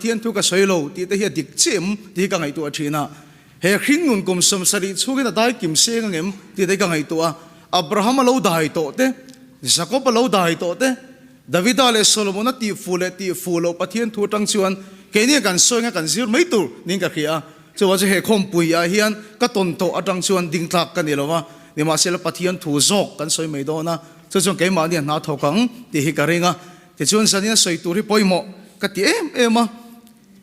Pathian thu ka sawi lo tih te hi a dik chiah em tih hi ka ngaihtuah thin a. He hringnun kum 70 chhungin a dai kim seng ang em tih te hi ka ngaihtuah a. Abraham a lo dai tawh te, Jakob a lo dai tawh te, Davida leh Solomon a tihfuh leh tihfuh loh Pathian thu atang chuan keini kan sawi anga kan zir mai tur niin ka hria a. Chuvang chu he khawmpui ah hian ka tawn tawh atang chuan ding tlak ka ni lo va, nimahsela Pathian thu zawk kan sawi mai dawn a, chu chuan keimahni a hna thawk ang tih hi ka ring a. Tichuan zanin a sawi tur hi pawimawh ka ti em em a,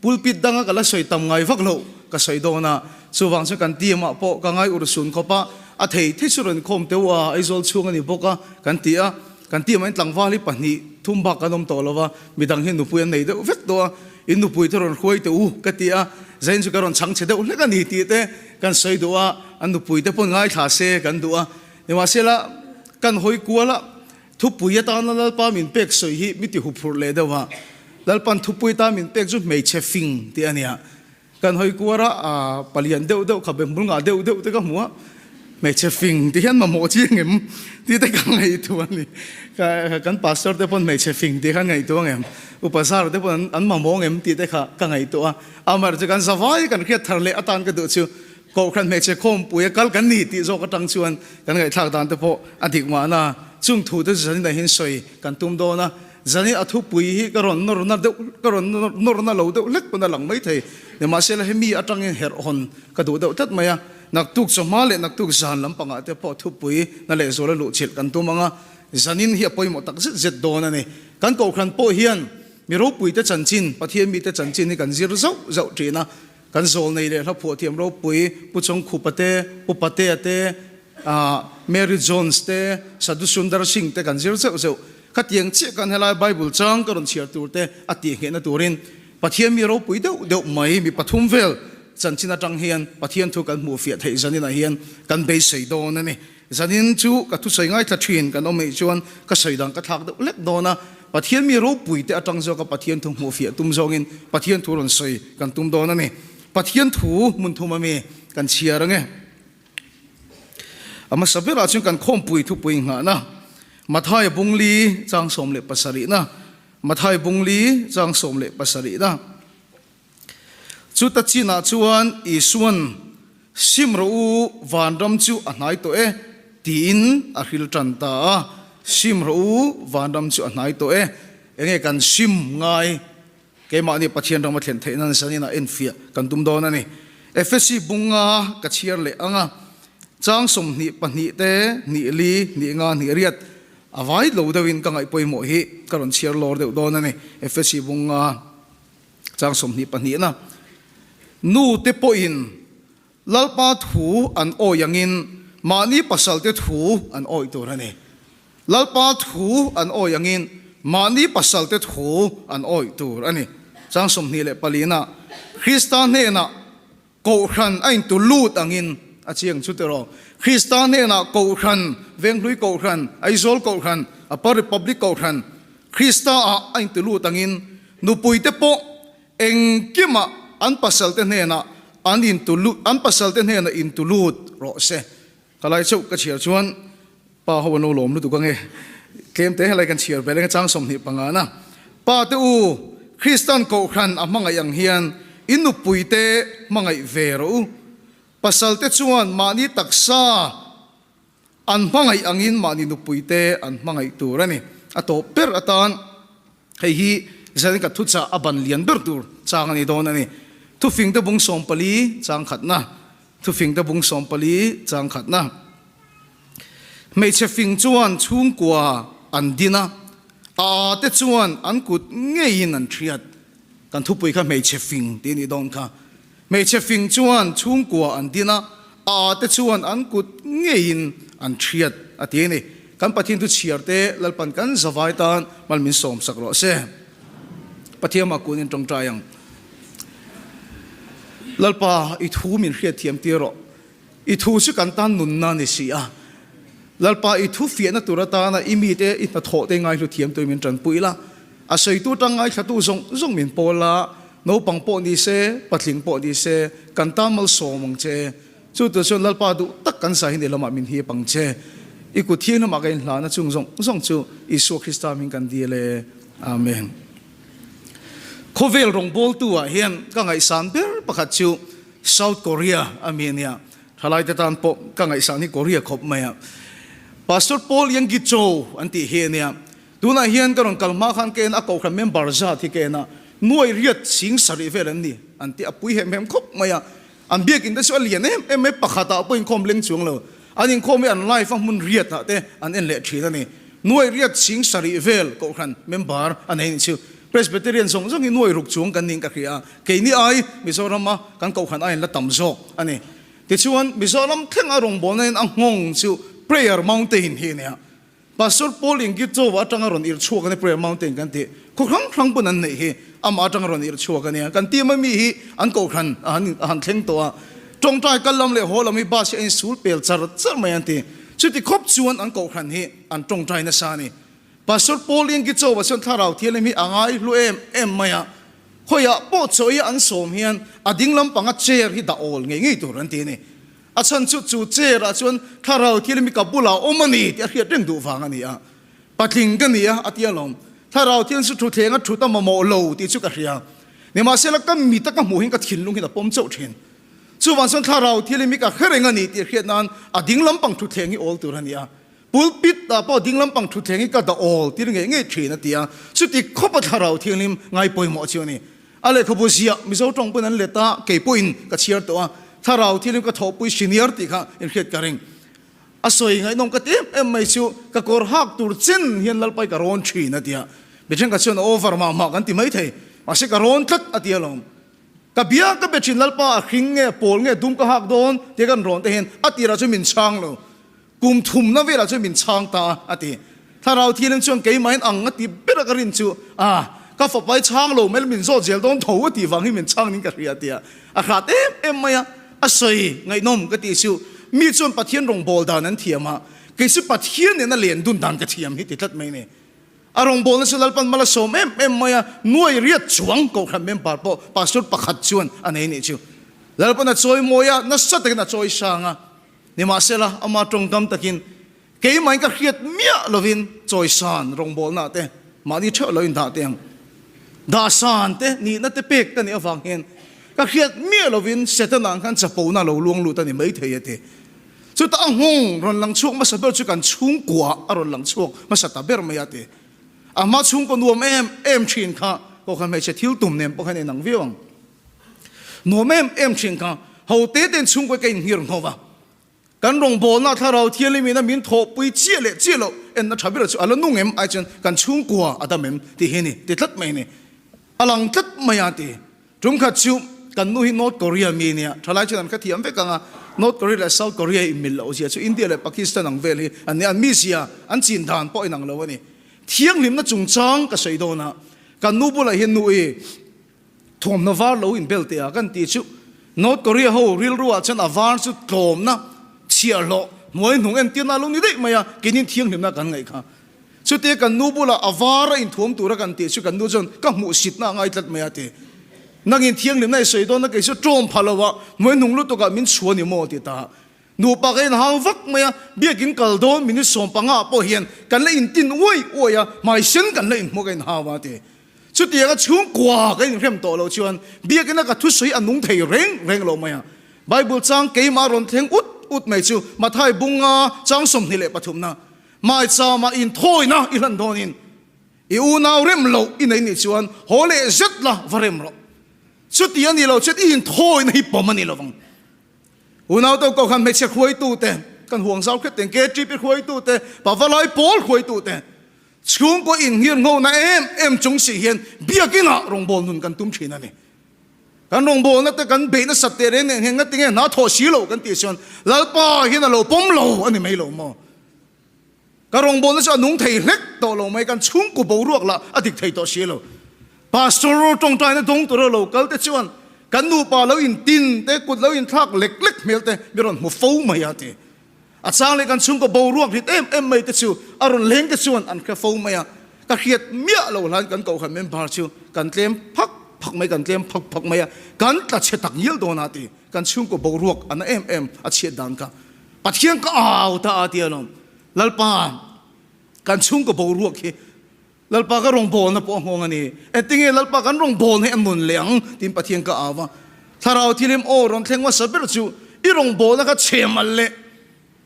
pulpit danga ka la sawi tam ngai vak loh ka sawi dawn a, chuvang chuan kan team ah pawh ka ngai ur sun khawp a, a thei thei chu rawn khawm teuh a, Aizawl chhung a ni bawk a kan ti a, kan team ah hian tlangval hi pahnih thum bak kan awm tawh lo va, midang hian nupui an nei deuh vek tawh a, in nupui te rawn hruai teh u ka ti a, zain chu ka rawn chhang chhe deuh hlek a ni tih te kan sawi duh a, an nupui te pawn ngaithla se kan duh a, nimahsela kan hawi kual a. Thupui atana Lalpa min pek sawi hi mi ti huphurh leh deuh a, Lalpan thupui atan min pek chu hmeichhe fing tih a nia. Kan hawi kuar a, palian deuh deuh kha bemhmul ngah deuh deuh te ka hmu a, hmeichhe fing tih hian mamawh chiang em tih te ka ngaihtuah a ni. Kan pastor te pawn hmeichhe fing tih khan ngaihtuah ang em, upa zar te pawn an mamawh ang em tih te kha ka ngaihtuah a. Amaherawhchu kan zavai kan hriat thar leh atan ka duh chu Kohhran hmeichhe khawmpui a kal kan ni tih zawk atang chuan kan ngaihthlak dan te pawh a dik mahna. Chung thu te chu zanin ah hian sawi kan tum dawn a, zanin a thupui hi ka rawn nawrna deuh ka rawn nawrna lo deuh hlek pawn a lang maithei. Nimahsela hemi atangin herh hawn ka duh deuh tlat mai a, naktuk chawhma leh naktuk zan lampangah te pawh thupui na lehzual a luhchilh kan tum ang a, zanin hi a pawimawh tak zet zet dawn a ni. Kan kohhran pawh hian mi ropuite chanchin, Pathian mite chanchin hi kan zir zauh zauh thin a, Kan zawlnei leh hlaphuah thiam ropui Pu Chawngkhupa te, Pu Patea te, Mary Jones te, Sadhu Sundar Singh te kan zir zeuh zeuh. Khatiang chiah kan helai Bible chang ka rawn chhiar tur te a tih nghehna turin Pathian mi ropui deuh deuh mai mi pathum vel chanchin atang hian Pathian thu kan hmuh fiah theih zaninah hian kan beisei dawn a ni. Zanin chu ka thusawi ngaithla thin kan awm eih chuan ka sawi dan ka thlak deuh lek dawn a, Pathian mi ropui te atang zawka Pathian thu hmuh fiah tum zawngin Pathian thu rawn sawi kan tum dawn a ni. Pathian thu hmun thum ami kan chhiar ange. A hmasa berah chuan kan khawmpui thupui nghahna Mathaia bungli chang 17 na Mathai bungli chang 17 na. Chuta chinah chuan Isua'n, Sim rawh u, vanram chu a hnai tawh e, tiin a hril tan ta a. Sim rawh u, vanram chu a hnai tawh e. Enge kan sim ngai? Keimahni Pathian rama thlen theih nan zanin ah enfiah kan tum dawn a ni. Efesi bunga ka chhiar leh ang a, chang 22 te, hnih li, hnih nga, hnih riat a vai lo deuhin ka ngaih pawimawh hi ka rawn chhiar lawr deuh dawn a ni. Efesi bunga. Chang 22 na, Nu te pawhin Lalpa thu an awi angin mahni pasal te thu an awi tur a ni. Lalpa thu an awi angin mahni pasal te thu an awi tur a ni. Chang 24 na, Krista hnenah Kohhran a intu lut angin a chiang chu tiraw? Krista hnenah Kohhran, Venghlui Kohhran, Aizawl Kohhran, Upper Republic Kohhran, Krista ah a intu lut angin nupuite pawh engkimah an pasalte hnenah an intu lut, an pasalte hnenah intu lut rawh se. Ka lai chauh ka chhiar chuan pa ho an lo lawm lutuk ange. Tlem te helai kan chhiar ve leng a chang 25 na. Pa te u, Kristan Kohhran a hmangaih ang hian in nupui te hmangaih ve rawh u. Pasal te chuan mahni taksa an hmangaih angin mahni nupui te an hmangaih tur a ni. A tawp ber atan hei hi zanin ka thuchah a ban lian ber tur chang a ni dawn a ni. Thufing te bung 14 chang khatna. Thufing te bung 14 chang khatna. Hmeichhe fing chuan chhungkua an din a, a a te chuan an kut ngeiin an hriat. Kan thupui kha hmeichhe fing tih a nih dawn kha. Hmeichhe fing chuan chhungkua an din a, a a te chuan an kut ngeiin an hriat a ti a ni. Kan Pathian thu chhiar te Lalpan kan zavai tan mal min sawm sak rawh se. Pathian mah kun in tawngtai ang. Lalpa, i thu min hriatthiam tir rawh. I thu chu kan tan nunna a ni si a. Lalpa, i thu fiahna tur atana i mite i hnathawh te ngaihlu thiam tuin min tanpui la. A sawitu tang ngaithlatu zawng zawng min pawl la, naupang pawh ni se, patling pawh ni se, kan tan malsawm ang che. Chu tur chuan Lalpa duh tak kan zai hi ni lamah min hip ang che. I kut thiang lamah ka inhlana chung zawng zawng chu Isua Krista hming kan dil e. Amen. Khawvel rawngbawltu ah hian ka ngaihsan ber pakhat chu South Korea a mi a nia. Thalaite tan pawh ka ngaihsan hi Korea khawp mai a. Pastor Paul Yonggi Cho an tih hi a nia. Tunah hian ka rawn kal hma khan ka en a, kohhran member zat hi ka en a, nuai riat sing sarih vel an ni an tih a pui hem hem khawp mai a. An biakinn te chu a lian em em mai, pakhatah pawh inkhawm leng chuang lo. An inkhawm hi an live a hmun riatah te an en leh thin a ni. Nuai riat sing sarih vel kohhran member a nei nih chu. Presbyterian zawng zawng hi nuai ruk chuang kan niin ka hria a, keini ai Mizorama kan kohhran aiin la tam zawk a ni. Tichuan Mizoram thlenga rawngbawlna in a nghawng chu Prayer Mountain hi a nia. Pastor Paul Ingitova atanga rawn irh chhuak a ni Prayer Mountain kan tih khaw hrang hrang pawn an neih hi amah atanga rawn irh chhuak a nia. Kan team a mi hi an kohhran a han a han thleng tawh a, tawngtai kal lam leh haw lam hi bus hi a insul pel char char mai an ti. Chuti khawp chuan an kohhran hi an tawngtai nasa a ni. Pastor Paul Ingitova chuan thlarau thianghlim hi a ngai hlu em em mai a, khawiah pawh chaw i an sawm hian a ding lampanga chair hi dah awl ngei ngei tur an ti a ni. A chhan chu chu chair ah chuan thlarau thil mi ka bulah awm a ni tih a hriat reng duh vang a ni a. Patling ka ni a, a ti alawm. Thlarau thil chu thutthleng a thut a mamawh lo tih chu ka hria. Nimahsela ka mit a ka hmuh hin ka thinlung hin a pawm chauh thin. Chuvang chuan thlarau thil hi mi ka hre reng a ni tih hriat nan a ding lampang thutthleng hi awl tur a ni a. Pulpit ah pawh ding lampang thutthleng hi ka dah awl tir ngei ngei thin a ti a. Chuti khawpa thlarau thianghlim ngai pawimawh chu a ni. A lehkhabu ziah Mizo tawng pawn an let a, kei pawhin ka chhiar tawh a, thlarau thianghlim ka thawhpui senior tih kha inhriat ka ring. A sawi ngaihnawm ka ti em em mai chu ka kawr hak tur chen hian Lalpai ka rawn thin a ti a, mi thenkhat chuan a over mah mah kan ti maithei, mahse ka rawn tlat a ti alawm. Ka bia ka be thin Lalpa a hring nge pawl nge dum ka hak dawn tia kan rawn te hian a tirah chuan min chhang lo. Kum thumna velah chuan min chhang ta a, a ti. Thlarau Thianghlim chuan keimahin ang a ti ber a ka rin chu, A, ka fapa i chhang lo mai la min zawt zel dawn tho a tih vang hi min chhang niin ka hria a ti a. A hrat em em mai a, a sawi ngaihnawm ka tih chu mi chuan Pathian rawngbâwl dan an thiam a, kei chu Pathian nena len dun dan ka thiam hi ti tlat mai a ni. A rawngbâwlna chu Lalpan mal a sawm em em mai a, nuai riat chuang Kohhran member pawh Pastor pakhat chuan a nei nih chu. Lalpan a chawi mawi a, nasa takin a chawi sang a. Nimahsela, ama tawngkam takin keimahin ka hriat miah lovin chawisan rawngbawlna te mahni theuh lo indah teh ang. Dahsan te nihna te pek ka nih avang hian ka hriat miah lovin Setana ang khan chapona lo luang lut a ni maithei a ti. Chutah a nghawng rawn lang chhuak hmasa ber chu kan chhungkua a rawn lang chhuak hmasa ta ber mai a ti. A hma chhungkaw nuam em em thin kha pawh khan hmeichhe thil tum nen pawh khan inang viau ang. Nuam em em thin kha ho te ten chhungkawi ka inhngir nghawk a, kan rawngbawlna thlarau thianghlim ina min thawhpui chiah leh chiah loh enna tha ber chu a la nung em ai chuan kan chhungkua a dam em tih hi a ni ti tlat mai a ni. A lang tlat mai a ti. Tum khat chu kan nu hi North Korea mi nia, thalai chuan an khathiam vek ang a, North Korea leh South Korea inmil loh zia chu India leh Pakistan ang vel hi an nia, an mizia an chin dan pawh inang lo a ni. Thianghlimna chungchang ka sawi dawn a, kan nu bulah hian nu i Thawmhnaw var lo inbel teh a kan tih chu North Korea ho rilru ah chuan a var chu tlawmna, chhiahhlawh, hnuai hnung entirna a lo ni daih mai a, keinin thianghlimna kan ngaih kha. Chutia kan nu bulah a var a inthuam tura kan tih chu kan nu chuan ka hmuhsitna a ngai tlat mai a ti. Nangin thianghlimna i sawi dawn a kei chu tlawm pha lo a, hnuai hnung lutuk ah min chhuah ni maw ti ta. Nupa ka inhau vak mai a, biakin kal dawn minute 15 ah pawh hian kan la intin uai uai a, hmai sen kan la inhmuh ka inhau a ti. Chutianga chhungkua ka inhrem tawh loh chuan biakina ka thusawi a nung thei reng reng lo mai a. Bible chang keimah rawn thleng ut ut mai chu Mathai bunga chang 23 na Maichama inthawina i hlan dawnin i unau rem loh i nei nih chuan haw leh zet la va rem rawh. Chuti a nih loh chuan i inthawina hi pawm a ni lovang. Unau to ko khan hmeichhe hruaitute, kan huang zau khet teng KTP hruaitute, Pavalai pawl hruaitute, chhungkaw inngir nghona em em chung si hian biakinah rawngbâwl nun kan tum thin a ni. Kan rawngbâwlna te kan beih nasat teh reng nen hian ngatinge hna thawh si lo kan tih chuan Lalpa hian a lo pawm lo a ni mai lo maw? Ka rawngbawlna chu a nung thei hlek tawh lo mai, kan chhungkaw boruak lah a dik thei tawh si lo. Pastor tawngtaina dawng tura lo kal te chuan kan nupa lo intin te, kut lo inthlak lek lek hmel te mi rawn hmu fo mai a ti. A chang leh kan chhungkaw boruak rit em em mai te chu a rawn leng te chuan an hre fo mai a. Ka hriat miah lo hlain kan kohhran member chu kan tlem phak phak mai, kan tlem phak phak mai a, kan tla chhe tak ngial dawn a ti. Kan chhungkaw boruak a na em em a chhiat dan kha. Pathian ka au ta a ti alawm. Lalpa, kan chhungkaw boruak hi. Lalpa ka rawngbawlna pawh a nghawng a ni. Engtinge Lalpa kan rawngbawlna hi a nun leh ang? tiin Pathian ka au a. Thlarau thilim aw rawn thleng hmasa ber chu i rawngbawlna kha chhe mal leh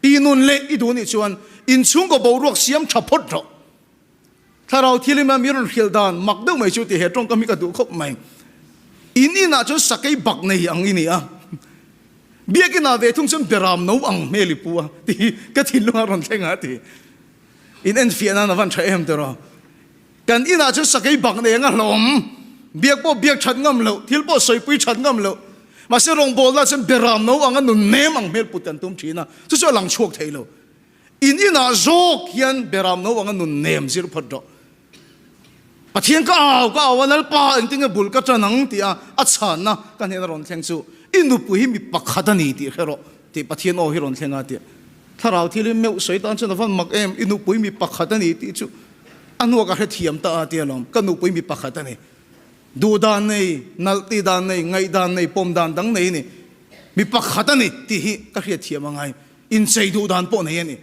ti nun leh i duh nih chuan inchhungkaw boruak siam tha phawt rawh. Thlarau thilima mi rawn hrilh dan mak deuh mai chu tih he tawngkam hi ka duh khawp mai. In inah chuan sakei bak nei ang i ni a, biakinah ve thung chuan beram no ang hmel i pu a tih hi ka thinlungah rawn thleng a ti. In enfiah nan a van tha em tiraw. Kan inah chuan sakei bak nei ang a hlawm, biak pawh biak that ngam loh, thil pawh sawipui that ngam loh. Mahse rawngbawlna chuan beram no anga nun nem ang hmel put kan tum thin a, chu chu a lang chhuak thei lo. In inah zawk hian beram no anga nun nem zir phawt rawh. Pathian ka au ka au a, Lalpa engtinge bul ka tan ang tih a a chhanna ka hnena rawn thleng chu i nupui hi mi pakhat a ni tih hre rawh tih Pathian aw hi rawn thleng a tih. Thlarau thil hi meuh sawi tan chuan a van mak em, i nupui mi pakhat a ni tih chu a hnuah ka hrethiam ta a tia lawm, ka nupui mi pakhat a ni. Duh dan nei, nalh tih dan nei, ngaih dan nei, pawm dan dang nei a ni. Mi pakhat a ni tih hi ka hriatthiam a ngai. Inchei duh dan pawh nei a ni.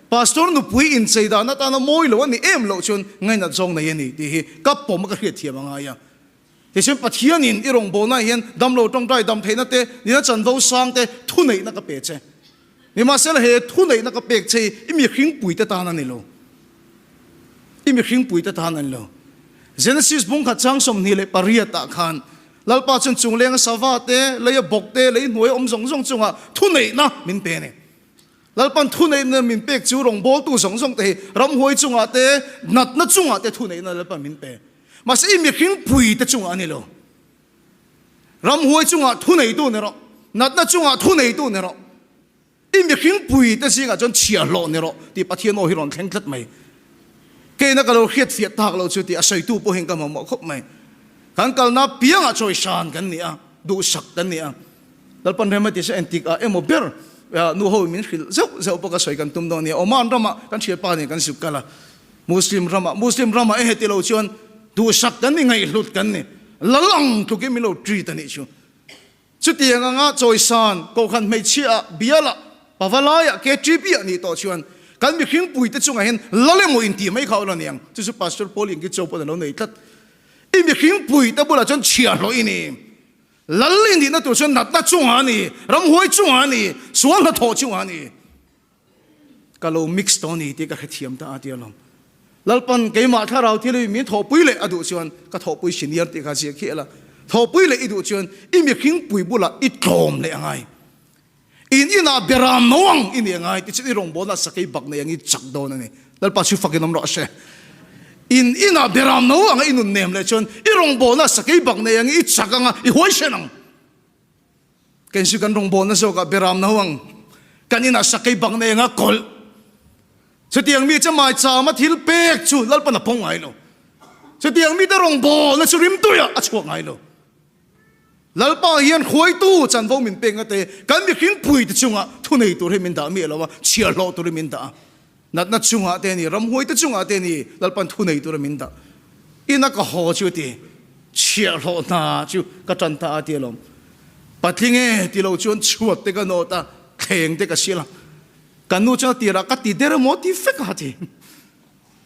Pastor nupui inchei dan atana mawi lo a ni em loh chuan ngainat zawng nei a ni tih hi ka pawm a ka hriatthiam a ngai a. Tichuan Pathianin i rawngbawlnaah hian damlo tawngtai dam theihna te, nina chanvo sang te thuneihna ka pe che. Nimahsela he thuneihna ka pek che hi i mihringpui te tan a ni lo. I mihringpui te tan a ni lo. Genesis bungkhat chang 28 ah khan Lalpa chuan chunglenga sava te, leia bawk te, lei hnuaia awm zawng zawng chungah thuneihna min pe a ni. Lalpan thuneihna min pek chu rawngbawltu zawng zawng te hi ramhuai chungah te, natna chungah te thuneihna Lalpan min pe. Mahse i mihringpui te chungah a ni lo. Ramhuai chungah thuneitu ni rawh, natna chungah thuneitu ni rawh. I mihringpui te zingah chuan chhiahhlawh ni rawh tih Pathian aw hi rawn thleng tlat mai. Keina ka lo hriat fiah tak lo chu tih a sawitu pawhin ka mamawh khawp mai. Kan kalna piangah chawisan kan ni a, duhsak kan ni a. Lalpan rem a ti se entik ah emaw ber nu ho in min hrilh zeuh zeuh pawh ka sawi kan tum dawn nia. Oman ramah kan thianpa nen kan zuk kal a, Muslim ramah, Muslim ramah e heti lo chuan duhsak kan ni, ngaihhlut kan ni. Lal ang tlukin min lo treat a nih chu. Chutiang anga chawisan kohhran hmeichhia bialah pavalaiah KTP ah nih tawh chuan kan mihringpuite chungah hian lal emaw intih mai kha a awm a niang. Chu chu Pastor Paul Ingi Cho pawhin a lo nei tlat. I mihringpuite bulah chuan chhiahhlawh i ni. Lal i nihna tur chuan natna chungah a ni, ramhuai chungah a ni, sual hnathawh chungah a ni. Ka lo mix tawh a ni tih ka hrethiam ta a ti alawm. Lalpan keimah thlarau thil hi min thawhpui leh a duh chuan ka thawhpui senior tih kha ziah khiah la. Thawhpui leh i duh chuan i mihringpui bulah i tlawm leh a ngai. In inah beram no ang i nih a ngai tichuan i rawngbawlna sakei bak nei ang i chak dawn a ni. Lalpa chu fakin awm rawh se. In inah beram no anga i nun nem leh chuan i rawngbawlna sakei bak nei ang i chak anga i huaisen ang. Kei chu kan rawngbawlna zawkah beram no ang kan inah sakei bak nei anga kawlh. Chutiang mi chu maichama thil pek chu Lalpan a pawng ngai lo. Chutiang mite rawngbawlna chu rimtuiah a chhuak ngai lo. Lalpa hian hruaitu chanvo min pek ngate kan mihringpui te chungah thunei tur hi min dah miah lo a, chhiarhlawh turin min dah a. Natna chungah te a ni, ramhuai te chungah te a ni, Lalpan thunei tura min dah. Ina ka haw chu a ti, chhiahhlawh hna chu ka tan ta a ti alawm. Patling e ti lo chuan chhuat te ka nawt a, thleng te ka sial a. Ka nu chuan a tirah ka ti der emaw ti vek a ti.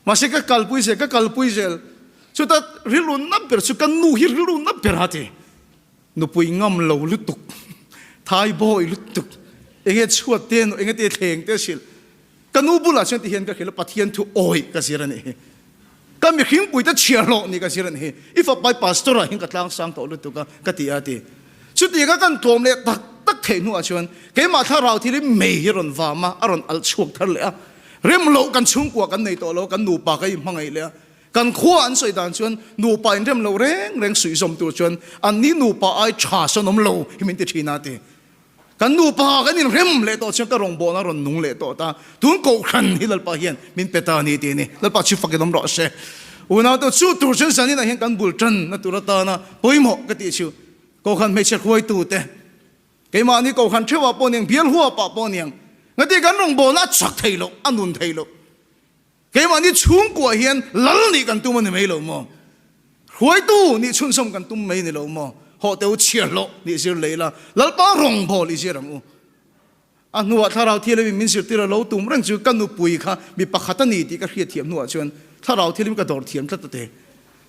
Mahse ka kalpui zel, ka kalpui zel. Chuta rilru na ber chu ka nu hi rilru na ber a ti. Nupui ngam lo lutuk, thai bawi lutuk, enge chhuat te enge te thleng te hrilh. Ka nu bulah chuan ti hian ka hrilh a, Pathian thu awih ka zir a nih hi. Ka mihringpui te chhiarhlawh nih ka zir a nih hi. I fapai pastor ah hian ka tlang sang tawh lutuk a, ka ti a ti. Chuti ka kan tlawm leh tak tak theih hnuah chuan keimah thlarau thil hi mei hi rawn vam a, a rawn alh chhuak thar leh a. Rem loh kan chhungkua kan nei tawh lo, kan nupa ka inhmangaih leh a. Kan khua an sawi dan chuan nupa inrem lo reng reng suihzawm tur chuan anni nupa ai tha sawn awm lo hi min ti thin a ti. Kan nupa kan inrem leh tawh chuan ka rawngbawlna rawn nung leh tawh ta. Tun kohhran hi Lalpa hian min pe ta a ni ti a ni. Lalpa chu fakin awm rawh se. Unaute chu tur chuan zaninah hian kan bul tan na tur atana pawimawh ka tih chu kohhran hmeichhe hruaitute keimahni kohhran theuhah pawh niang bial huapah pawh niang ngati kan rawngbawlna a chak thei loh a nun thei loh. Keimahni chhungkuah hian lal nih kan tum a ni mai lo maw? Hruaitu nih chhunzawm kan tum mai ni lo maw? Hawh teh u chhiarhlawh nih zir leh ila, Lalpa rawngbâwl i zir ang u. A hnuah Thlarau Thianghlim in min zirtir a lo tum reng chu ka nupui kha mi pakhat a ni tih ka hriatthiam hnuah chuan. Thlarau thilim ka dawr thiam tlat a ti.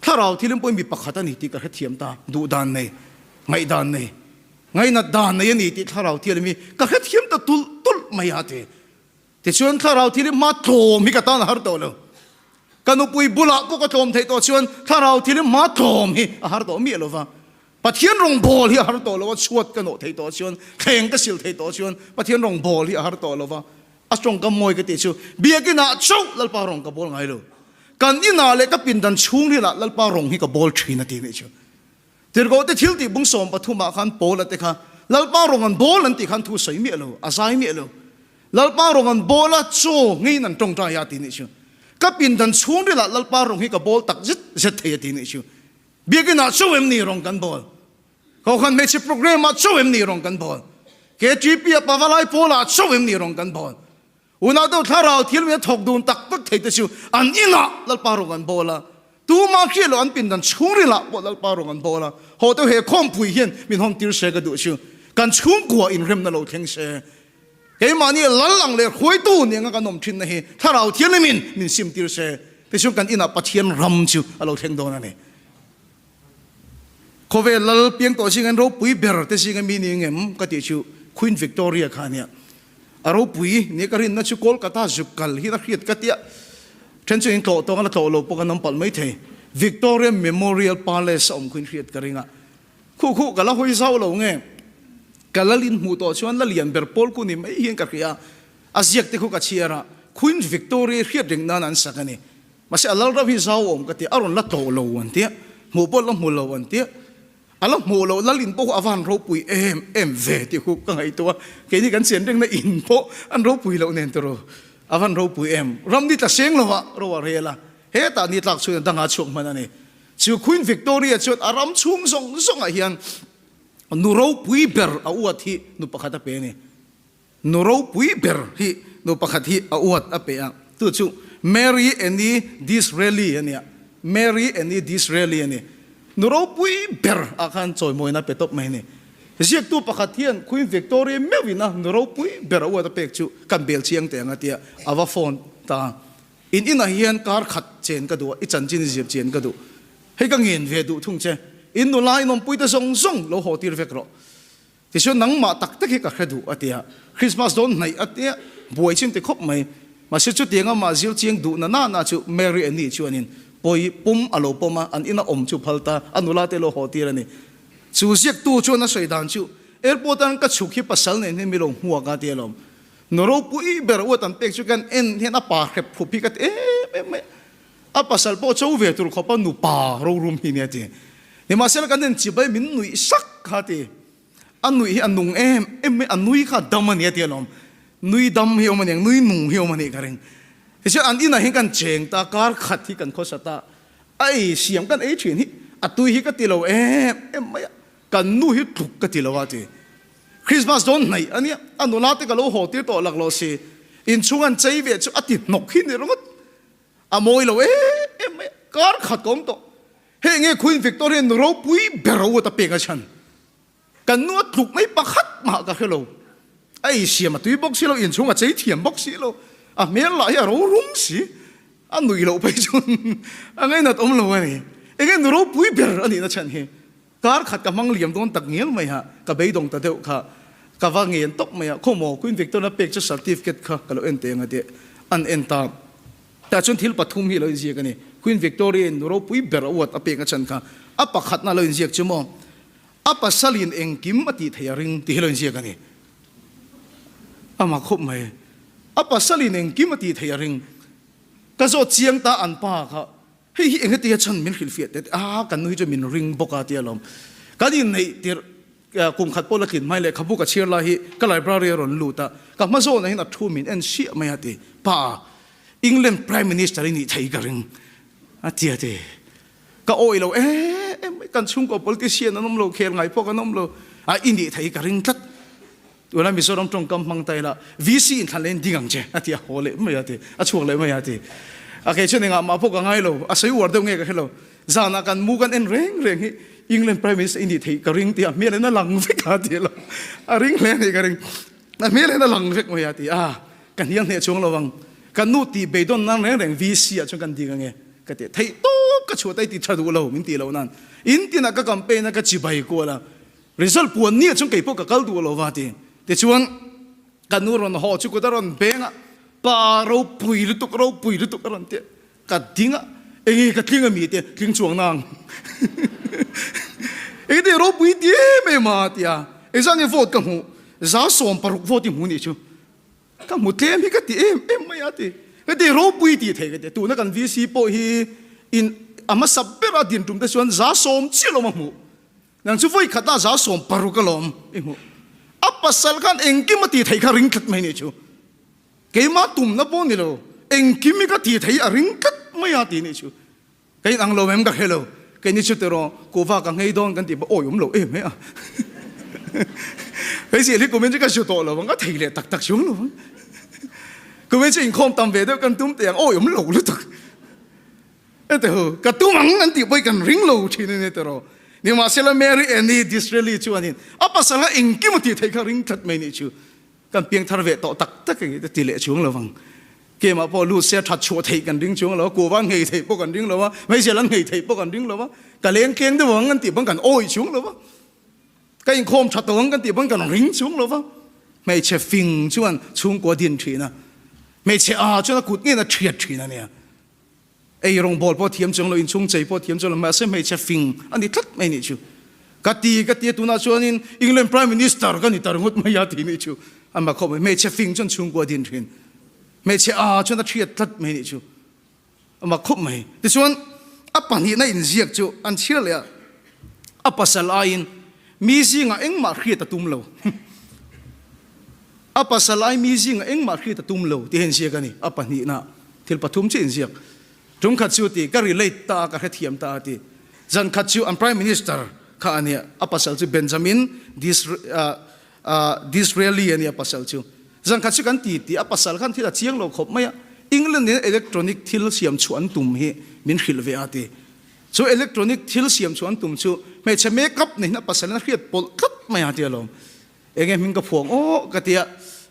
Thlarau thilim pawhin mi pakhat a ni tih ka hrethiam ta, duhdan nei, ngaihdan nei, ngainat dan nei a ni tih thlarau thilim hi ka hrethiam ta tulh tulh mai a ti. Tichuan thlarau thilim hma tlawm hi ka tan a har tawh lo. Ka nupui bulah pawh ka tlawm theih tawh chuan thlarau thilim hma tlawm hi a har tawh miah lo va. Pathian rawngbawl hi a har tawh lo a, chhuat ka nawh theih tawh chuan, thleng ka sil theih tawh chuan Pathian rawngbawl hi a har tawh lo va. A tawngkam mawi ka tih chu Biakinah chauh Lalpa rawng ka bawl ngai lo. Kan inah leh ka pindan chhungrilah Lalpa rawng hi ka bawl thin a ti nih chu. Tirhkoh te thil tih bung 13 ah khan Paula te kha Lalpa rawng an bawl an tih khan thu sawi miah lo, a zai miah lo. Lalpa rawng an bawl a, chaw ngeiin an tawngtai a ti nih chu. Ka pindan chhungrilah Lalpa rawng hi ka bawl tak zet zet thei a ti nih chu. Biakinah chauh em ni rawng kan bawl? Kohhran hmeichhe program ah chauh em ni rawng kan bawl? KTP ah Pavalai pawl ah chauh em ni rawng kan bawl? Unau deuh thlarau thil min a thawk dun tak tak thei te chu an inah Lalpa rawng an bawl a, tumah hriat loh an pindan chhungril ah pawh Lalpa rawng an bawl a, haw deuh he khawmpui hian min hawn tir se ka duh chu kan chhungkua inremna lo thleng se. Keimahni lal ang leh hruaitu ni anga kan awm thinna hi Thlarau Thianghlimin min sim tir se, tichuan kan inah Pathian ram chu a lo thleng dawn a ni. Khawvel lal piang tawh zinga ropui ber te zinga mi ni ngem ka tih chu Queen Victoria kha a nia. A ropui nia ka rinna chu Kolkata zuk kal hi a hriat ka tia. Then chu in tlawh tawng a la tlawh lo pawh kan awm palh mai thei. Victoria Memorial Palace a awm khuin hriat ka ring a. Khuh khuh ka la hawi zau lo nge? Ka lal in hmuh tawh chuan la lian ber pawl ku ni mai hian ka hria. A ziak te khu ka chhiar a, Queen Victoria hriat reng nan an sak a ni. Mahse a lal ram hi zau awm ka ti, a rawn la tawh lo an tia, hmuh pawh la hmu lo an tia. A la hmuh loh lal in pawh khu a van ropui em em ve tih khu ka ngaihtuah a, keini kan chen rengna in pawh an ropui loh nen tiraw a van ropui em. Ram ni tla seng lo ah ro a rel a, hetah ni tlak chhuin a dangah a chhuak hman a ni. Chu Queen Victoria chuan a ram chhung zawng zawngah hian nu ropui ber a uat hi nu pakhat a pe a ni. Nu ropui ber hi nu pakhat hi a uat a pe a, chu chu Mary Annie Disraeli a nia. Mary Annie Disraeli a ni. Nu ropui ber ah khan chawimawina a pe tawp mai a ni. Ziaktu pakhat hian Queen Victoria meuhin a nu ropui ber a uat a pek chu kan bel chiang teh ang a tia a va phone ta a. In inah hian kar khat chen ka duh a, i chanchin i zir chian ka duh. Hei ka ngen ve duh thung che. In nula in awmpuite zawng zawng lo haw tir vek rawh. Tichuan nangmah tak tak hi ka hre duh a ti a. Christmas dawn hnaih a tia buai chin ti khawp mai. Mahse chutiang amah zir chiang duh na nana chu Mary Annie chuanin pawi pum a lo pawm a, an ina awm chu phal ta, a nula te lo haw tir a ni. Chu ziaktu chuan a sawi dan chu, Airport an ka chhuk hi pasal nen hian mi lo hmuak a ti alawm. Nu ropui ber uat an pek chu kan en hian a pa hrep phup hi ka ti em em mai a. A pasal pawh cho ve tur khawpa nupa rorum hi nia ti. Nimahsela kan en chibai min nuih sak kha ti. A nuih hi a nung em em mai, a nui kha a dam a nia ti alawm. Nui dam hi awm a niang, nui nung hi awm a nih ka ring. Tichuan an inah hian kan cheng ta, kar khat hi kan khawsa ta. A ei siam kan ei thin hi a tui hi ka ti lo em em mai a, kan nu hi tluk ka ti lo a ti. Christmas dawn hnaih a nia, a nula te ka lo haw tir tawh lak lo si. Inchhung an chei ve chu a ti hnawk hi ni ringawt. A mawi lo em em mai a, kar khat ka awm tawh. Hei nge Queen Victoria nu ropui ber a uat a pek a chhan. Kan nu a tluk mai pakhat mah ka hre lo. A ei siam a tui bawk si lo, inchhung a chei thiam bawk si lo. A hmel lah hi a ro rum si. A nuih loh phei chuan a ngainat awm lo a ni. Enge nu ropui ber a nihna chhan hi. Kar khat ka hmang liam dawn tak ngial mai ha, ka beidawng ta deuh kha, ka va ngen tawp mai a, khawmaw Queen Victoria pek chu certificate kha ka lo en teh ang a tih an en ta. Tah chuan thil pathum hi a lo inziak a ni, Queen Victoria in nu ropui ber a uat a pek a chhan kha, a pakhatna a lo inziak chu maw, a pasalin engkim a tih theih a ring tih hi a lo inziak a ni. Amah khawp mai, a pasalin engkim a tih theih a ring. Ka zawt chiang ta an pa kha. Hei hi engati a chhan min hrilhfiah teh teh a, kan nu hi chu min ring bawk a tia lawm. Kan inneih tirh kum khat pawh la tlin hmai lehkhabu ka chhiar lai hi ka library a rawn lut a, ka hma zawnah hian a thu min en siah mai a ti, Pa, England Prime Minister i nih thei ka ring a ti a ti. Ka awih lo em em mai, kan chhungkaw politician an awm lo, khel ngai pawh kan awm lo, a i nih thei ka ring tlat. Tuna Mizoram tawngkam hmang ta ila VC in thlan leh ding ang che a ti a, haw leh mai a ti, a chhuak leh mai a ti. A kei chuan engah mah pawh ka ngai lo, a sawi uar deuh nge ka hre lo. Zanah kan mu kan en reng reng hi England Prime Minister i nih theih ka ring ti a, hmel in a lang vek a ti lo. A ring hle a nih ka ring. A hmel in a lang vek mai a ti a, ka hnial hneh chuang lo ang. Ka nu tih beidawn nan reng reng VC ah chuan kan ding ange ka ti a. Theih tawp ka chhuah ta i ti tha duh lo min tih loh nan in tinah ka campaign a ka chibai kual a. Result puan ni ah chuan kei pawh ka kal duh lo va ti. Tichuan ka nu rawn haw chu kut a rawn beng a, pa ropui lutuk ropui lutuk a rawn ti a. Ka ding a, enge ka tling a mi te tling chuang nang. Enge te ropui ti em em a ti a. Engzah nge vote ka hmuh? 60 vote i hmu nih chu. Ka hmu tlem hi ka ti em em mai a ti. Ka ti ropui tih theih ka ti. Tuna kan VC pawh hi in a hmasa ber a din tum te chuan 100 chiah lawm a hmuh. Nang chu vawi khat a 60 a lawm i hmuh. A pasal khan engkim a tih theih kha ring tlat mai nih chu. Keimah tumna pawh ni lo, engkim hi ka ti thei a ring tlat mai a ti nih chu. Ka inang lo em ka hre lo, keini chu tiraw kuhva ka nghei dawn kan tih pawh awi awm lo em he a. Hei zir hi kumin chu ka hre tawh lo ang, ka thei leh tak tak chuang lo ang. Kumin chu inkhawm tam ve deuh kan tum teh ang, awi awm lo lutuk. Ete hu, ka tum ang an tih pawh hi kan ring lo thin a ni tiraw. Nimahsela Mary Annie Disraeli chuanin a pasal kha engkim a tih theih kha ring tlat mai nih chu. Kan piang thar ve tawh tak tak eng te ti leh chuang lo vang. Keimah pawh lut se that chhuah theih kan ring chuang lo a, kuva nghei theih pawh kan ring lo a, hmeichhe lan nghei theih pawh kan ring lo a, ka leng tleng deuh ang kan tih pawn kan awih chuang lo va, ka inkhawm tha tawh ang kan tih pawn kan ring chuang lo va. Hmeichhe fing chuan chhungkua din thin a, hmeichhe a chuan a kut ngeiin a thiat thin a nia. Ei rawngbawl pawh thiam chuang lo, inchhung chei pawh thiam chuang lo, mahse hmeichhe fing a ni tlat mai nih chu. Ka ti ka ti a, tunah chuanin England Prime Minister ka ni ta ringawt mai a ti nih chu. A mak khawp mai, hmeichhe fing chuan chhungkua din thin. Hmeichhe a chuan a thiat tlat mai nih chu. A mak khawp mai. Tichuan a pahnihna inziak chu an chhiar leh a, a pasal aiin mi zingah engmah hriat a tum lo. A pasal ai mi zingah engmah hriat a tum lo tih a inziak a ni. A pahnihna thil pathum chiah inziak. Tum khat chu ti, ka relate ta a, ka hrethiam ta a ti. Zan khat chu an Prime Minister kha a nia, a pasal chu Benjamin Disraeli a nia a pasal chu. Zan khat chu kan ti tih a pasal khan thil a chiang lo khawp mai a, England in electronic thil siam chhuah an tum hi min hrilh ve a ti. Chu electronic thil siam chhuah an tum chu hmeichhe make-up neihin a pasal in a hriat pawlh tlat mai a ti alawm. Enge hming ka phuang aw ka tia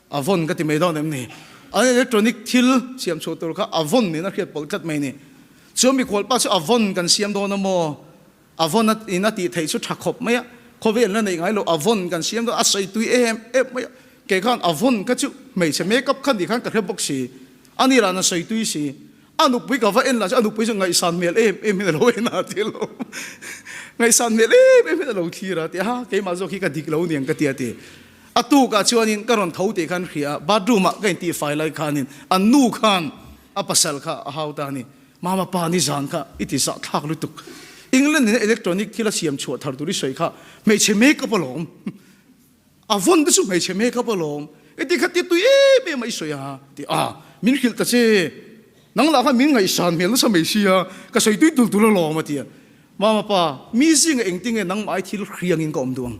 a vawn ka ti mai dawn em ni? An electronic thil siam chhuah tur kha a vawn niin a hriat pawlh tlat mai ni. Chuan mikhual pa chu a vawn kan siam dawn a maw? A vawn a in a tih theih chu tha khawp mai a, khawvel la neih ngai lo a vawn kan siam dawn a sawi tui em em mai a. Kei khan a vawn kha chu hmeichhe makeup kha nih khan ka hre bawk si, a ni lah na sawi tui si. A nupui ka va en lah chu a nupui chu ngaihsan hmel em em hian a lo en a ti lo. Ngaihsan hmel em em hian a lo thlir a ti a, keimah zawk hi ka dik lo niang ka ti a ti. A tukah chuanin ka rawn tho tih khan hria a, bathroom ah ka intihfai lai khanin an nu khan a pasal kha a hau ta a ni. Mama pa nizan kha i ti zah thlak lutuk. England in electronic thil a siam chhuah thar tur i sawi kha hmeichhe makeup alawm. A vawn te chu hmeichhe makeup alawm. Heti kha ti tui em em a i sawi a ti a, min hrilh ta che. Nang lah khan min ngaihsan hmel nasa mai sia, ka sawi tui tul tul alawm a ti a. Mama pa, mi zinga engtinge nangmah ai thil hriangin ka awm duh ang.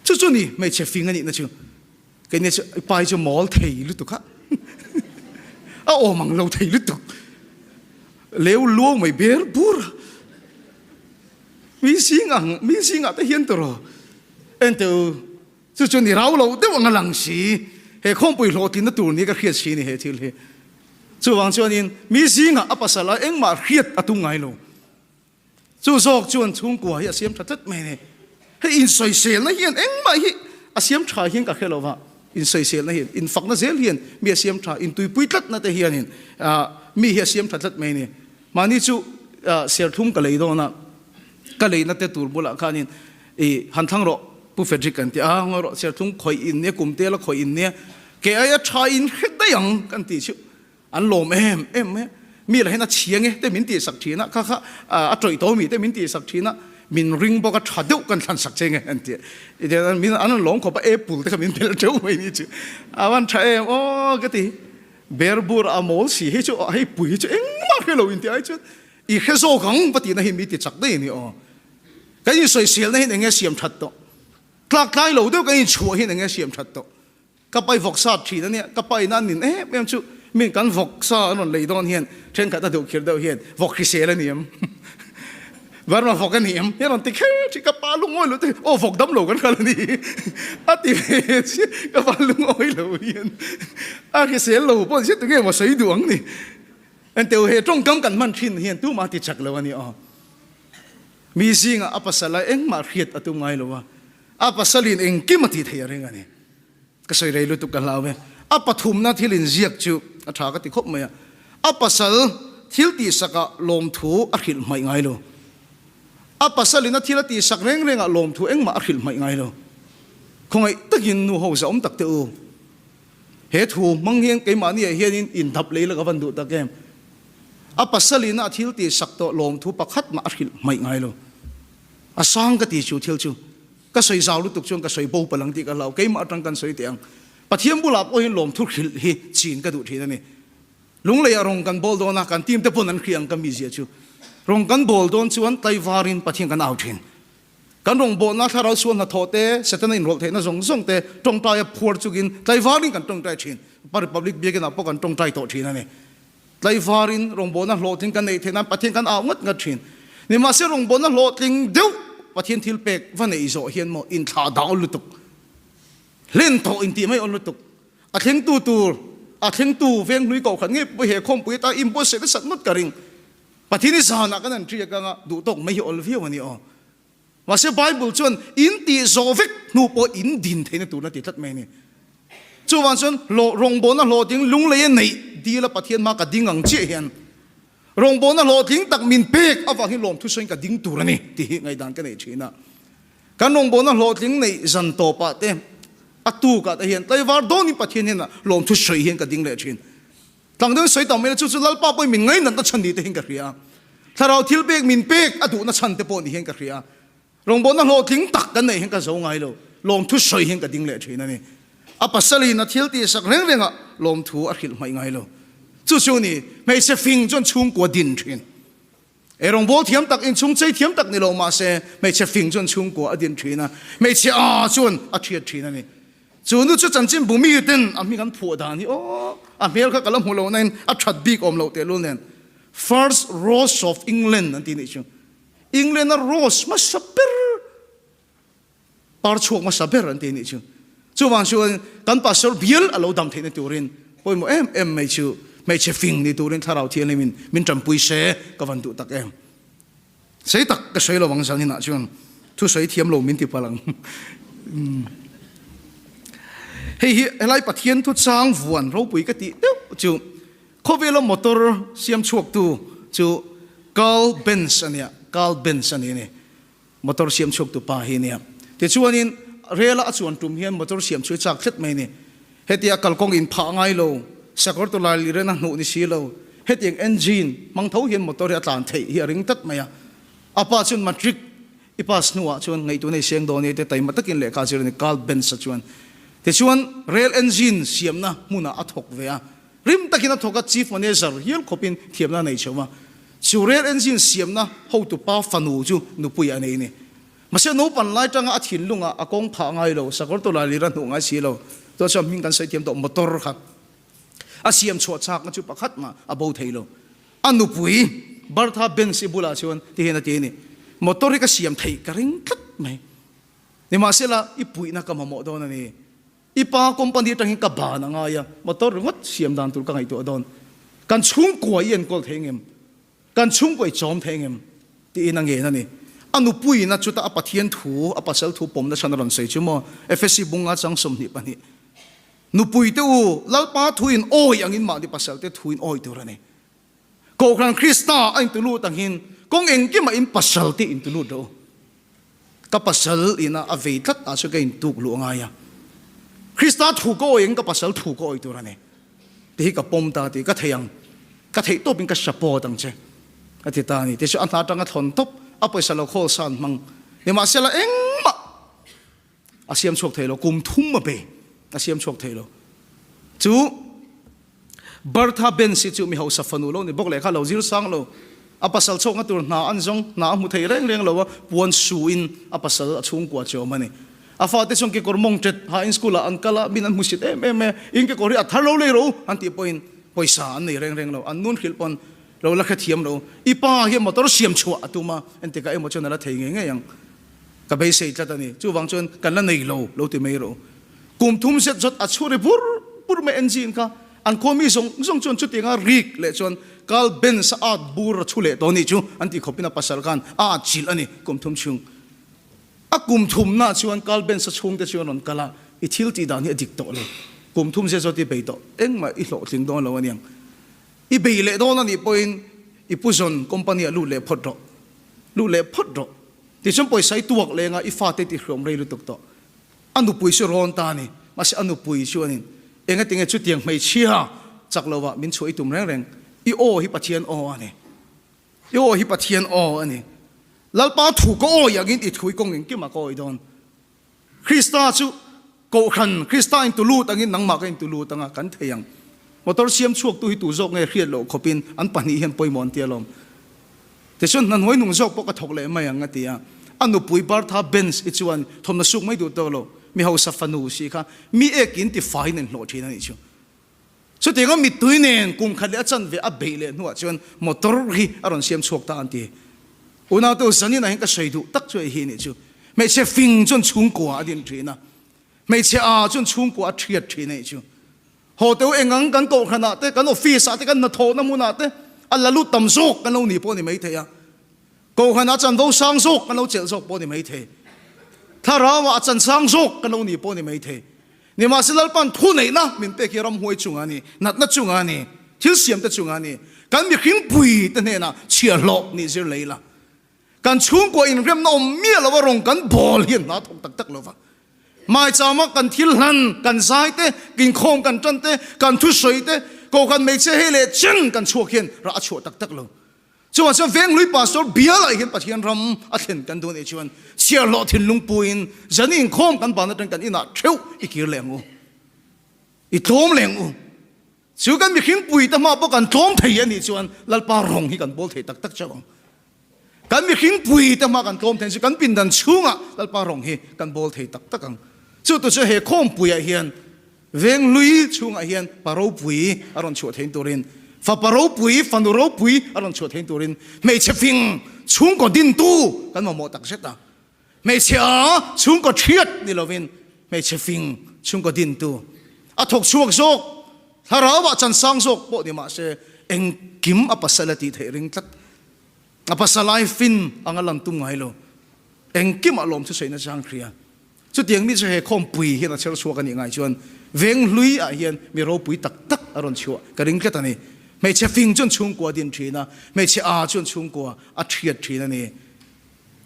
Chu chu ni hmeichhe fing a nihna chu. Keini chu i pa hi chu mawl thei lutuk a, a awm ang lo thei lutuk. Leu luau mai ber bur a. Mi zing ang, mi zingah te hian tawh Enteu chu chu ni rau lo deuh ang a lang si. He khawmpui hlawhtlinna tur ni ka hriat si ni he thil hi. Chuvang chuanin mi zingah a pasal a engmah hriat a tum ngai lo. Chu zawk chuan chhungkua hi a siam tha tlat mai a ni. Hei insawiselna hian engmah hi a siam tha hian ka hre lo va, insawiselna hian, infakna zel hian mi a siam tha, intuipui tlatna te hianin mi hi a siam tha tlat mai a ni. Mahni chu serthlum ka lei dawn a, ka leina te tur bulah khanin i han thlang rawh Pu Frederick an ti a, ngawi rawh serthlum khawih in nia, kum te la khawih in nia, ke aia tha in hre daih ang kan tih chu an lawm em em mai a, mi lah hian a chhia nge te min tih sak thin a, kha kha a tawih tawh mi te min tih sak thin a, min ring bawk a tha deuh kan thlan sak che nge an ti a, min an rawn lawm khawp a, apple te kha min belh teuh mai ni chu, a van tha em aw ka ti. Ber bur a mawl si hi chu hei pui hi chu engmah hre lo inti ai chuan i hre zawk ang va tihna hi mi ti chak daih a ni aw. Kan insawiselna hian enge siam that tawh? Tlak tlai lo deuh kan inchhuah hian enge siam that tawh? Ka pai vawksa thin a nia, ka pa ina nin em em chu min kan vawksa an rawn lei dawn hian thenkhat a deuh khir deuh hian vawk hrisel a ni em? Burma vawk a ni em? Hi a rawn ti kher thin, ka pa lungawi lo te aw vawk dam lo kan kal a ni a ti ve chiah, ka pa lungawi lo hian. A hrisel lo pawh zet nge maw sawi duh ang ni. Enteu he tawngkam kan hman thin hian tumah ti chak lo a ni aw. Mi zingah a pasal a engmah hriat a tum ngai lo a, a pasalin engkim a tih theih a ring a ni. Ka sawi rei lutuk ka hlau e. A pathumna thil inziak chu a tha ka ti khawp mai a. A pasal thil tihsakah lawmthu a hrilh hmaih ngai lo. A pasalin a thil a tihsak reng rengah lawmthu engmah a hrilh hmaih ngai lo. Khawngaih takin nu ho zahawm tak teh u. He thu hmang hian keimahniah hianin indap lei la ka van duh tak em? A pasalin a thil tihsak tawh lawmthu pakhat mah a hrilh hmaih ngai lo. A sang ka ti chu thil chu ka sawi zau lutuk chuan ka sawi bo palh ang tih ka hlau. Keimah atang kan sawi teh ang. Pathian bulah pawh hian lawmthu hrilh hi chin ka duh thin a ni. Lungleiah rawng kan bawl dawn a, kan team te pawn an hria ang ka mizia chu. Rawng kan bawl dawn chuan tlaivarin Pathian kan au thin. Kan rawngbawlna thlarau sual hnathawh te, Setana inrawlh theihna zawng zawng te tawngtaia phuar chungin tlaivarin kan tawngtai thin. Pa Republic Biakinah pawh kan tawngtai tawh thin a ni. Tlaivarin rawngbawlna hlawhtling kan neih theih nan Pathian kan au ngat ngat thin. Nimahse rawngbawlna hlawhtling deuh Pathian thil pek va neih zawh hian maw inthlah dang awl lutuk, hlen tawh intih mai awl lutuk. A thlengtu tur, a thlengtu Venghlui Kohhran ngei pawh he khawmpui ata inbuatsaih nasat ngawt ka ring. Pathian i zanah kan han ṭiak anga duh tawk mai hi awl viau a ni aw. Mahse Bible chuan in tih zawh vek hnu pawh in din theihna turna ti tlat mai a ni. Chuvang chuan hlawh rawngbawlna hlawhtling lunglei a neih dil a Pathian hma ka ding ang chiah hian rawngbawlna hlawhtling tak min pek avang hi lawmthu sawiin ka ding tur a ni tih hi ngaihdan ka neih thin a. Kan rawngbawlna hlawhtling neih zan tawpah te a tukah te hian tlaivar dawnin Pathian hian lawmthu sawi hian ka ding leh thin. Tlang deuhin sawi tam mai la, chu chu Lalpa pawhin min ngainatna chhan ni te hian ka hria a. Thlarau thil pek min pek a duhna chhan te pawh ni hian ka hria a. Rawngbawlna hlawhtling tak kan neih hian ka zo ngai lo, lawmthu sawi hian ka ding leh thin a ni. A pasalin a thil tihsak reng rengah lawmthu a hrilh hmaih ngai lo. Chu chu ni, hmeichhe fing chuan chhungkua din thin. Ei rawngbâwl thiam tak, inchhung chei thiam tak ni lo mah se, hmeichhe fing chuan chhungkua a din thin a, hmeichhe â chuan a thiat thin a ni. Chu nu chu chanchin bu miten a hming an phuah dan hi aw, a hmel kha ka la hmu lo nain a that bik awm loh tehlul nen, First Rose of England an ti nih chu. England-a rose hmasa ber. Par chhuak hmasa ber an ti anih chu. Chuvang chuan kan pastor bial a lo dam theihna turin pawimawh em em mai chu hmeichhe fing ni turin Thlarau Thianghlimin min tanpui se ka van duh tak em. Sei tak ka sawi lo ang zan inah chuan thu sawi thiam lo min ti palh ang. Hei hi helai Pathian thu chang vuan ropui ka tih deuh chu khawvela motor siam chhuaktu chu Carl Benz a nia, Carl Benz a ni a ni. Motor siam chhuak tu pa hi a nia. Tichuanin rel a a chuan tum hian motor siam chu i chak thlet mai a ni. Hetia kalkawng in phah ngai lo, sakawr tawlai liren a hnuh ni si lo, hetiang engine hmang tho hian motor hi a tlan theih hi a ring tlat mai a. A pa chuan matric i pass hnuah chuan ngaihtuahna i seng dawn e te taima takin lehkha a zir a ni Carl Benz-a chuan. Tichuan rail engine siamna hmunah a thawk ve a. Rim takin a thawk a, Chief Manager hial khawpin thiamna a nei chho a. Chu rail engine siamna hotupa fanu chu nupui a nei a ni. Mahse naupan lai tanga a thinlungah a kawng phah ngai lo, sakawr tawlai lir a hnuh ngai si lo. Chuan chuan hming kan sawi thiam tawh motor kha a siam chhuah chakna chu pakhat mah a bo thei lo. A nupui Bertha Benz-i bulah chuan ti hian a ti a ni, Motor hi ka siam theih ka ring tlat mai. Nimahsela i puihna ka mamawh dawn a ni. I pa company atangin ka ban a ngai a, motor ringawt siam dan tur ka ngaihtuah dawn. Kan chhungkua i enkawl thei ngem? Kan chhungkua i chawm thei ngem? Tiin a ngen a ni. A nupuiin a chutah a Pathian thu, a pasal thu pawmna chhan a rawn sawi chu maw? Efesi bunga chang 22. Nupuite u, Lalpa thuin awi angin mahni pasalte thuin awi tur a ni. Kohhran Krista a intulut angin kawng engkimah in pasal te intulut rawh u. Ka pasal ina a vei tlat ah chuan ka intuk luh angai a. Krista thu ka awi ang ka pasal thu ka awi tur a ni. Ti hi ka pawm ta tih ka thei ang. Ka theih tawpin ka support ang che a ti ta a ni. Tichuan a hna atanga thawn tawp a pawisa lo khawl san hmang. Nimahsela engmah a siam chhuak thei lo, kum thum a bei a siam chhuak thei lo. Chu Bertha Benz hi chu mi hausa fanu lo ni bawk leh kha lo zir sang lo, a pasal chhawkna tur hna an zawng, hna a hmu thei reng reng lo a, puan su in a pasal a chhungkua chu a awm a ni. A fate chuan kekawr mawng ṭet ha in school ah an kal a, min an hmu sit em em e, in kekawr hi a thar lo lei ro an tih pawhin pawisa an nei reng reng lo, an nun hrilh pawn lo la hrethiam lo. I pa hian motor siam chhuah a tum a, entikah emaw chuan a la thei ngei ngei ang. Ka beisei tlat a ni. Chuvang chuan kan la nei lo, lo ti mai rawh. Kum thum zet zawt a chhu ri bur. bur mai engine kha. An khua mi zawng zawng chuan chutianga rik leh chuan Carl Benz a at bur a chhu leh tawh a nih chu an tih khawpin a pasal khan a at chilh a ni kum thum chhung. A kum thumna chuan Carl Benz a chhungte chu an rawn kal a, I thil tih dan hi a dik tawh lo. Kum thum zet zawt i bei tawh, engmah i hlawhtling dawn lo aniang. I bei leh dawn a nih pawhin i pu zawn company ah lut leh phawt rawh. Lut leh phawt rawh. Tichuan pawisa i tuak leng a, i fate i tihriawm rei lutuk tawh. A nupui chu rawn ta a ni. Mahse a nupui chuanin engatinge chutiang hmeichhia chak lovah min chhuah i tum reng reng. I aw hi Pathian aw a ni. I aw hi Pathian aw a ni. Lalpa thu ka awi angin i thu i kawng engkimah ka awi dawn. Krista chu Kohhran, Krista in tu lut angin nangmah ka in tu lut anga kan thei ang. Motor siam chhuaktu hi tu zawk nge hriat loh khawpin an pahnih hian pawimawh an ti alawm. Tichuan hna hnuai nung zawk pawh ka thawk leh mai ang a ti a. A nupui Bertha Benz i chuan thawmhnaw suk mai duh tawk lo, mi hausa fanu si kha mi ekin ti faiin a inhlawh thin a nih chu. Chutianga mittui nen kum khat leh a chanve a beih leh hnuah chuan motor hi a rawn siam chhuak ta an ti. Unaute u, zaninah hian ka sawi duh tak chu hei hi nih chu. Hmeichhe fing chuan chhungkua a din thin a, hmeichhe aa chuan chhungkua a thiat thin a nih chu. Haw teu engang kan kohhranah te, kan office ah te, kan hnathawhna hmunah te a la lut tam zawk kan lo ni pawh a ni maithei a. Kohhranah a chanvo sang zawk kan lo chelh zawk pawh a ni maithei. Thlarauah a chan sang zawk kan lo ni pawh a ni maithei. Nimahse Lalpan thu neihna min pek hi ramhuai chungah a ni, natna chungah a ni, thil siamte chungah a ni. Kan mihring pui te hnenah chhiahhlawh nih zir lei la. Kan chhungkua inremna awm miah lova rawng kan bawl hi an hna thawk tak tak lova. Maichama kan thil hlan, kan zai te, inkhawm kan tan te, kan thusawi te, kohhran hmeichhia hei leh chen kan chhuak hian rah a chhuah tak tak lo. Chuvang chuan Venglui Pastor bialah hian Pathian ram a thlen kan duh anih chuan chhiarhlawh thinlung puiin zan inkhawm kan ban atang kan inah theuh i kir leh ang u. I tlawm leh ang u. Chu kan mihring pui te hma pawh kan tlawm thei anih chuan Lalpa rawng hi kan bawl thei tak tak chauh ang. Kan mihring pui te hma kan tlawm thei chu kan pindan chhungah Lalpa rawng hi kan bawl thei tak tak ang. Chu tu chu he khawmpuiah hian Veng hlui chhungah hian pa ropui a rawn chhuah thein turin, fapa ropui, fanu ropui a rawn chhuah thein turin hmeichhe fing chhungkaw dintu kan mamawh tak zet a. Hmeichhe a chhungkaw thiat ni lovin hmeichhe fing chhungkaw dintu a thawk chhuak zawk, thlarauah chan sang zawk pawh ni mah se engkim a pasal a tih theih ring tlat. A pasal ai fin anga lan tum ngai lo. Engkimah lawmthu sawiina chang hria. Chutiang mi chu he khawmpui hian a chher chhuak a nih ngai chuan veng hlui ah hian mi ropui tak tak a rawn chhuah ka ring tlat a ni. Hmeichhe fing chuan chhungkua a din thin a, hmeichhe aa chuan chhungkua a thiat thin a ni.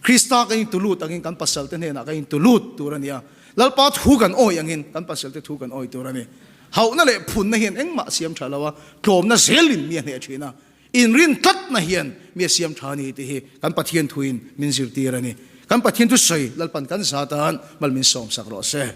Krista kan intu lut angin kan pasalte hnenah kan intu lut tur a ni a, Lalpa thu kan awih angin kan pasalte thu kan awih tur a ni. Hauhna leh phunna hian engmah a siam tha lo a, tlawmna zelin mi a hneh thin a. Inrin tlatna hian mi a siam tha a ni tih hi kan Pathian thuin min zirtir a ni. Kan Pathian thusawi Lalpan kan za tan mal min sawmsak rawh se.